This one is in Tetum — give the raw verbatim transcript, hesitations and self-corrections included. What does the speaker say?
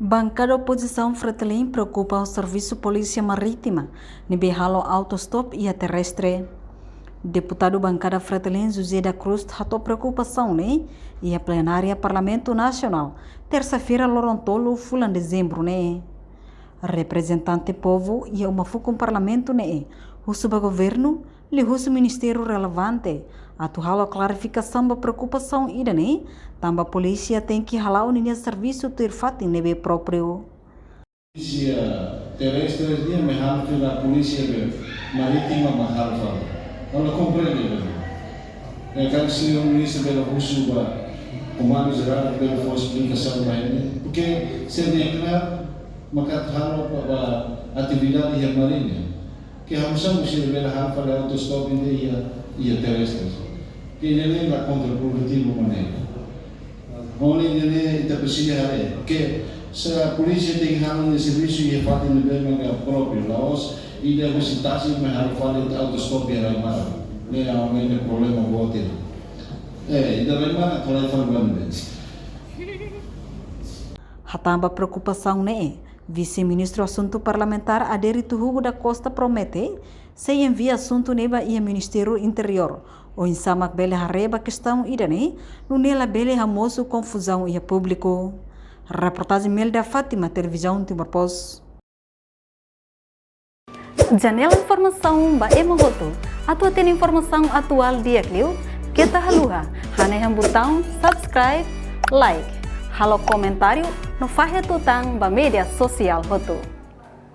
Bankada opozisaun Fretilin preokupa ho servisu Polísia Marítima ne'ebé halo autostop iha terrestre. Deputadu bankada Fretilin José da Cruz hato'o preokupasaun ne'e iha plenária Parlamentu Nasionál, tersa-feira loron tolu fulan Dezembru ne'e. Reprezentante povu iha uma fukun Parlamentu ne'e husu ba governu liuhusi ministériu relevante atu halo klarifikasaun ba preokupasaun ida-ne'e, tanba polísia tenke hala'o ninia servisu tuir fatin ne'ebé própriu. Polísia terrestre nian mak halo fali, Polísia be Marítima mak halo fali. Ha'u la komprende be. E kan señór ministru bele husu ba Komandu Jerál bele fó esplikasaun ba ida-ne'e. Porke se ne'e klaru, mak atu halo ba, ba atividade iha marítima. Ke ha'u sá mós sira bele halo fali autostop ida iha, iha terrestre. Ke ida-ne'e la kontraprodutivu maneira. Hodi ida-ne'e ita presiza haree. Ke se polísia tenke halo nia servisu iha fatin ne'ebé mak própriu, la'ós ida husi tasi mak halo fali autostop iha rai-maran. Ne'e ha'u hanoin ne'e problema boot ida. E, ida rai-maran atu halai fali ba ne'ebé. Hatán ba preokupasaun ne'e, Vise-Ministru Asuntu Parlamentár Adérito Hugo da Costa promete sei envia asuntu ne'e ba iha Ministériu Interiór, oinsá mak bele haree ba kestaun ida-ne'e, nune'e labele hamosu konfuzaun iha públiku. Reportajen Melda Fátima, Televizaun Timor Post. Janela informasaun ba ema hotu. Atu hatene informasaun atuál di'ak liu, keta haluha hanehan butaun subscribe, like, halo komentáriu no fahe tutan ba média sosiál hotu.